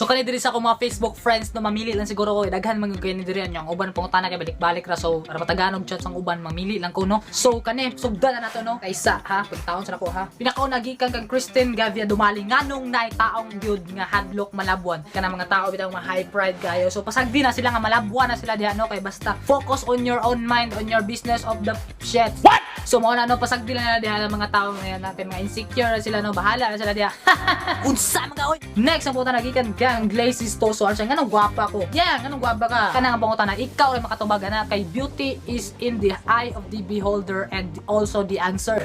So kani diri sa akong mga Facebook friends, no, mamili lang siguro ko. Daghan man gyud kayo ni diri ang uban pangutana kay balik-balik ra, so para mataganog chat sang uban, mamili lang ko, no. So kani sugdan na nato, no, kaysa ha pagtaon sa nako ha. Pinakauna, gikan kang Christine Gavia Dumali: nganong naay taong gyud nga hadlok malabuan? Kana mga tao bitaw mga high pride kayo. So pasagdi na sila nga malabuan na sila diha, no, kay basta focus on your own mind, on your business of the shit. What? So mao na, no, pasagdi lang na diha ang mga tao ngayon natin, mga insecure na sila, no, bahala na sila diha. Unsa mga oy? Next ang pangutana, gikan kang Glacis Toso. Ano siya, nganong gwapa ko? Yeah, nganong gwapa ka? Kanang ang pangutana, ikaw ay makatubag na kay beauty is in the eye of the beholder and also the answer.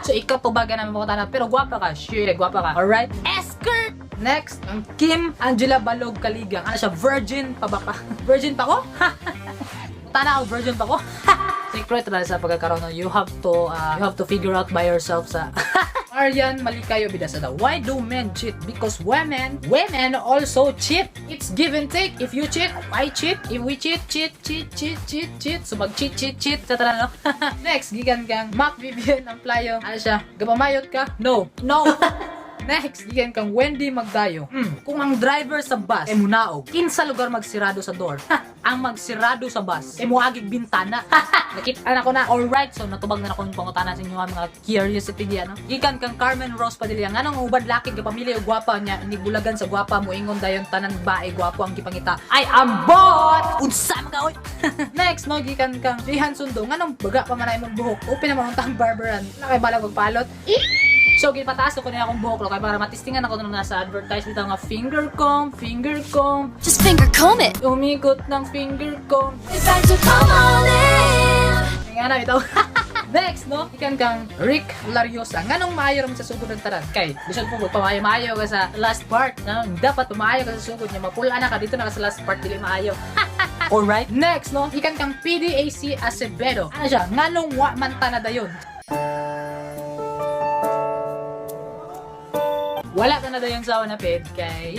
So ikaw tubagan na pangutana, pero gwapa ka. Shit, gwapa ka. Alright? Skirt! Next, ang Kim Angela Balog Kaligang. Ano siya, virgin pa ba ka? Virgin pa ko? Tana ako, virgin pa ko? Secret ra sa pagkakaroon, no? You have to figure out by yourself sa Marian Malikayo Bidasada. Why do men cheat? Because women also cheat. It's give and take. If you cheat, I cheat. If we cheat, cheat, cheat, cheat, cheat, cheat. So mag cheat, cheat, cheat. Sa tanan, no? Next, gikan kang Mac Vivian Amplayo. Ano siya? Gapamayot ka? No. No. Next, gikan kang Wendy Magdayo. Kung ang driver sa bus ay munaog, kinsa lugar magsirado sa door? Ang magsirado sa bus ay muagig bintana. Nakita na ko na. Alright, so natubag na ako ng pangutana sa inyo, mga curiosity diyan, no? Gikan kang Carmen Rose Padilla. Nganong uban laki gapamilya og gwapa niya, inibulagan sa gwapa, moingon dayon tanan bae gwapo ang gipangita. Ay ambot! Unsa mga oy? Next, no, gikan kang Jihan Sundo. Nganong baga pa man na imong buhok? Open naman ang barberan. Wala kay balag magpalot. So, gipataas ko na akong buhok, no, kay para matistingan ako nung nasa advertise dito nga finger comb, finger comb. Just finger comb it. Umikot ng finger comb. It's time to come on in. Nga na ito. Next, no? Ikan kang Rick Lariosa. Nganong maayo raman sa sugod ng tanan? Kay, bisan po magpamaayo-maayo ka sa last part. No? Dapat pamaayo ka sa sugod niya. Mapula na ka dito na ka sa last part, dili maayo. Alright? Next, no? Ikan kang PDAC Acevedo. Ano siya? Nganong wa man ta na dayon? Wala ka na dayon sa una pid kay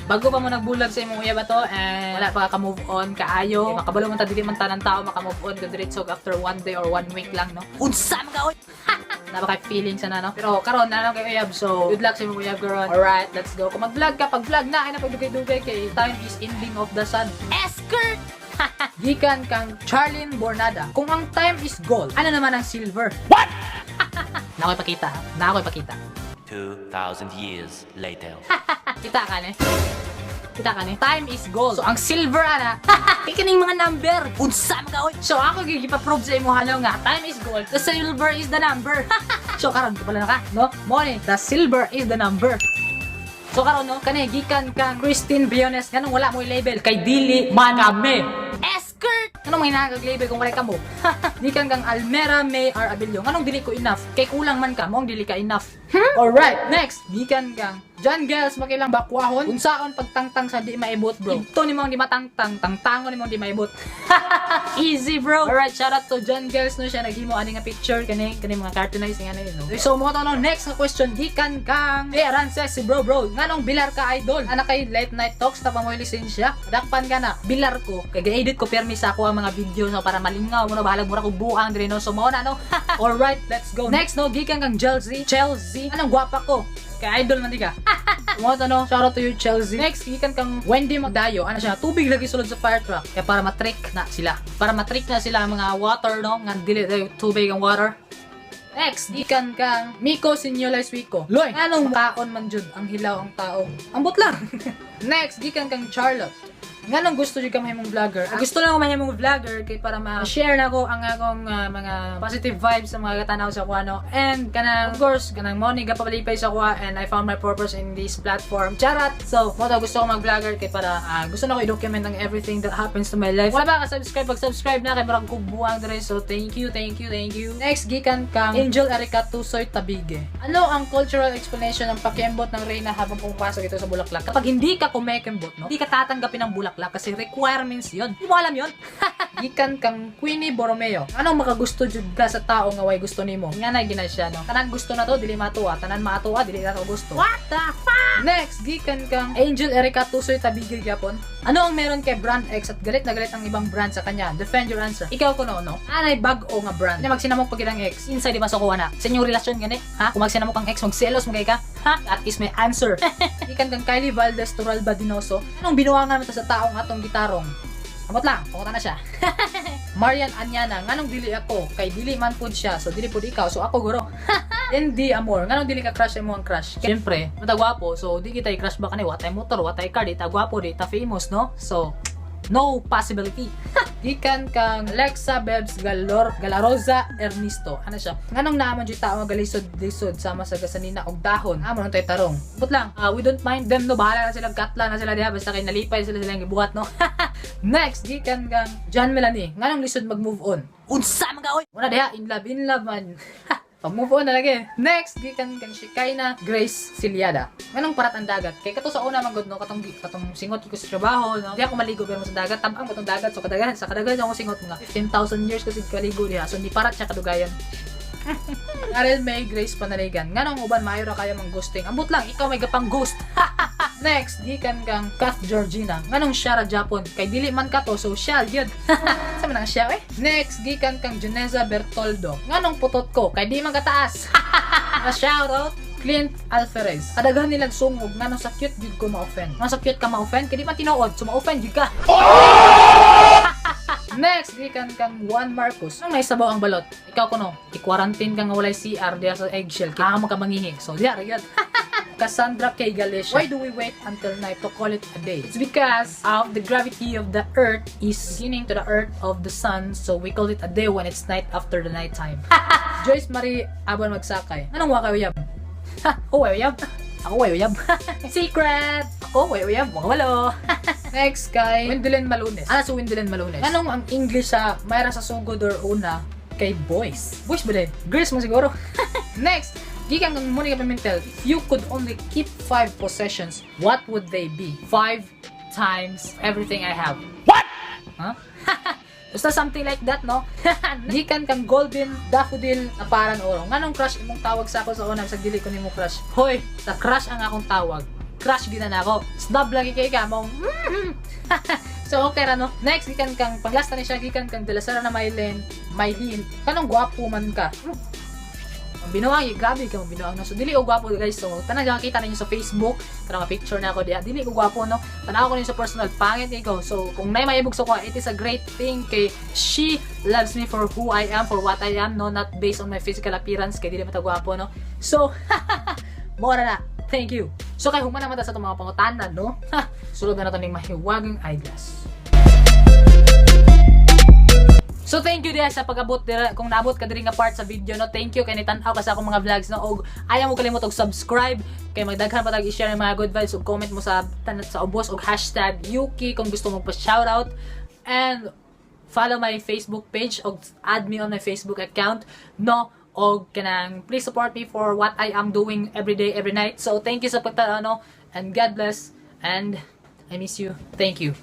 bago pa mo nagbulag sa imong uyab ato and wala pa ka move on kaayo. Kay makabalo man ta, dili man tanan tao maka move on ka diretso after one day or one week lang, no? Unsa man ka oy? Napa kay feelings na, no? Pero karon na lang kay uyab, so good luck sa imong uyab karon. Alright, let's go. Kung mag-vlog ka, pag vlog na ay na pagdugay-dugay kay time is ending of the sun. Skirt! Gikan kang Charlene Bornada. Kung ang time is gold, ano naman ang silver? What? Na ako'y pakita, ha? Na ako'y pakita. 2,000 years later. Kita ka ni? Kita ka ni? Time is gold. So, ang silver, ana, ikaning mga number. Unsa man ka, oy? So, ako gigipa-prove sa imo halo nga, time is gold. The silver is the number. So, karon pala na ka, no? Mo ni, the silver is the number. So, karon, no, kani gikan kang Christine Briones, nganong wala mo label? Kay dili man kami. Skirt! Anong may label kung wala ka mo? Gikan kang Almera May R. Abilio. Nganong dili ko enough? Kay kulang man ka, maong dili ka enough. Alright, next. Gikan kang John Gels, makilang bakwahon. Unsaon pagtangtang sa di maibot, bro? Ito ni mong di matangtang, tangtangon ni mong di maibot. Easy, bro. Alright, shout out to John Gels, no, siya naghimo ani nga picture kani kani mga cartoonized nga ano, no. So mo to, no, next nga question, gikan kang Hey Arances, si bro bro. Nganong bilar ka, idol? Ana kay late night talks ta pa mo lisensya. Dakpan ka na. Bilar ko kay ga-edit ko permi sa ako ang mga video, so para malingaw mo na, bahalag mura ko buang diri, no. So mao na, no. Alright, let's go. Next, no, gikan kang Chelsea. Chelsea. Anong gwapa ko? Kay idol man di ka. Mo to, no, shout out to you, Chelsea. Next, gikan kang Wendy Magdayo. Ano siya, tubig lagi sulod sa fire truck. Kaya para matrick na sila. Para matrick na sila ang mga water, no, nga dili tubig ang water. Next, gikan kang Miko Sinyola Suico. Loy, anong kaon man jud ang hilaw ang tao? Ambot lang. Next, gikan kang Charlotte. Nganong gusto jud ka mahimong vlogger? Ah, gusto lang ko mahimong vlogger kay para ma-share nako ang akong mga positive vibes sa mga katanaw sa kuha, no. And kanang, of course, kanang mo ni gapalipay sa kuha and I found my purpose in this platform. Charat! So, mo to, gusto ko mag-vlogger kay para gusto na ko i-document ang everything that happens to my life. Wala ba ka subscribe? Pag-subscribe na kay murag kubuang dire. So, thank you, thank you, thank you. Next, gikan kang Angel Erica Tusoy Tabige. Ano ang cultural explanation ng pakiembot ng reyna habang pumapasok ito sa bulaklak? Kapag hindi ka kumekembot, no, hindi ka tatanggapin ng bulaklak kasi requirements yon. Hindi mo alam yon? Gikan kang Queenie Borromeo. Anong makagusto jud ka sa tao nga way gusto nimo? Nga na gina siya, no. Tanan gusto na to, dili matuwa. Tanan matuwa, dili na to gusto. What the fuck? Next, gikan kang Angel Erica Tusoy Tabige gyapon. Ano ang meron kay brand X at galit na galit ang ibang brand sa kanya? Defend your answer. Ikaw ko no, no? Anay bag-o nga brand. Nya magsinamok pag ang ex. Inside di ba sa kuha na? Sa inyong relasyon gani? Ha? Kung magsinamok ang ex, magselos mo kay ka? Ha? That is my answer. Gikan kang Kylie Valdez Turalba Dinoso. Nganong binuangan man ta sa taong atong gitarong? Amot lang, pangutan na siya. Marian Anyana, nganong dili ako? Kay dili man pud siya, so dili pud ikaw, so ako guro. Andy Amor, nganong dili ka crush imo ang crush? Siyempre, mata gwapo, so di kita i-crush ba kani, watay motor, watay car, di ta gwapo, di ta famous, no? So, no possibility. Gikan kang Alexa Bebs Galor Galaroza Ernesto. Ano siya? Nganong naa man jud tao nga galisod-lisod sama sa gasanina og dahon. Amo nang tay tarong. But lang, we don't mind them, no, bahala na sila, katla na sila diha basta kay nalipay sila silang gibuhat, no. Next, gikan kang John Melanie. Nganong lisod mag-move on? Unsa man ka oy? Muna diha in love man. Pag move on na lagi. Next, gikan kang Shikaina Grace Siliada. Nganong parat ang dagat? Kay kato sa una man gud, no, katong katong singot ko sa trabaho, no. Di ako maligo pero sa dagat, tabang ko tong dagat, so kadaghan sa kadaghan ako singot, mga 15,000 years kasi kaligo diha. So hindi parat siya kadugayan. Ariel May Grace Panaligan. Nganong uban maayo ra kayo mang ghosting? Ambot lang, ikaw may gapang ghost. Next, gikan kang Kath Georgina. Nganong siya ra Japon? Kay dili man ka to, so siya gyud. Sa man ang siya eh. Next, gikan kang Juneza Bertoldo. Nganong putot ko? Kay di man kataas. A shout out Clint Alferez. Kadaghan nilang sungog nganong sa cute gyud ko ma-offend. Nganong sa cute ka ma-offend? Kay di man tinuod, so ma-offend gyud ka. Next, gikan kang Juan Marcos. Nganong naisabaw ang balot? Ikaw kuno, i-quarantine ka nga walay CR diya sa eggshell. Kaya mo ka mangihi. So, diya, ra gyud. Cassandra K. Galicia. Why do we wait until night to call it a day? It's because of the gravity of the earth is beginning to the earth of the sun, so we call it a day when it's night after the night time. Joyce Marie Abon Magsakay. Nganong wa kay uyab? Ha, oh, way uyab. Ako way uyab. Secret! Ako way uyab. Mga walo. Next kay Wendelin Malunes. Ano si Wendelin Malunes? Nganong ang English sa mayra sa sugod or una kay boys? Boys ba din? Girls mo siguro. Next, gikan kang Monica Pimentel. If you could only keep five possessions, what would they be? Five times everything I have. What? Huh? Basta something like that, no? Gikan kang Golden Daffodil na paran oro. Nganong crush imong tawag sa ako sa una sa dili ko nimo crush? Hoy, sa crush ang akong tawag. Crush gina na ako. Snob lagi kay ka mong so okay ra, no. Next, gikan kang panglasta ni siya, gikan kang Delasara na Mylene, Mylene. Kanong gwapo man ka? Ang binuang, eh, grabe ka binuang, no. So dili ko gwapo, guys. So tanan kita ninyo sa Facebook, kanang picture na ako diha. Dili ko gwapo, no. Tanaw ko ninyo sa personal, pangit ko. So kung nay maibog sa ko, it is a great thing kay she loves me for who I am, for what I am, no, not based on my physical appearance kay dili man ta gwapo, no. So mora na. Thank you. So kay human naman ta sa itong mga pangutana, no. Ha, sulod na nato ning mahiwagang eyeglass. So thank you diha sa pag-abot dira kung naabot ka diri nga part sa video, no. Thank you kay nitan-aw ka sa akong mga vlogs, no, og ayaw mo kalimot og subscribe kay magdaghan pa tag i-share ng mga good vibes ug comment mo sa tanat sa ubos og #Yuki kung gusto mo pa shoutout and follow my Facebook page og add me on my Facebook account, no, og kanang please support me for what I am doing every day, every night. So thank you sa pagtanaw, no, and God bless and I miss you. Thank you.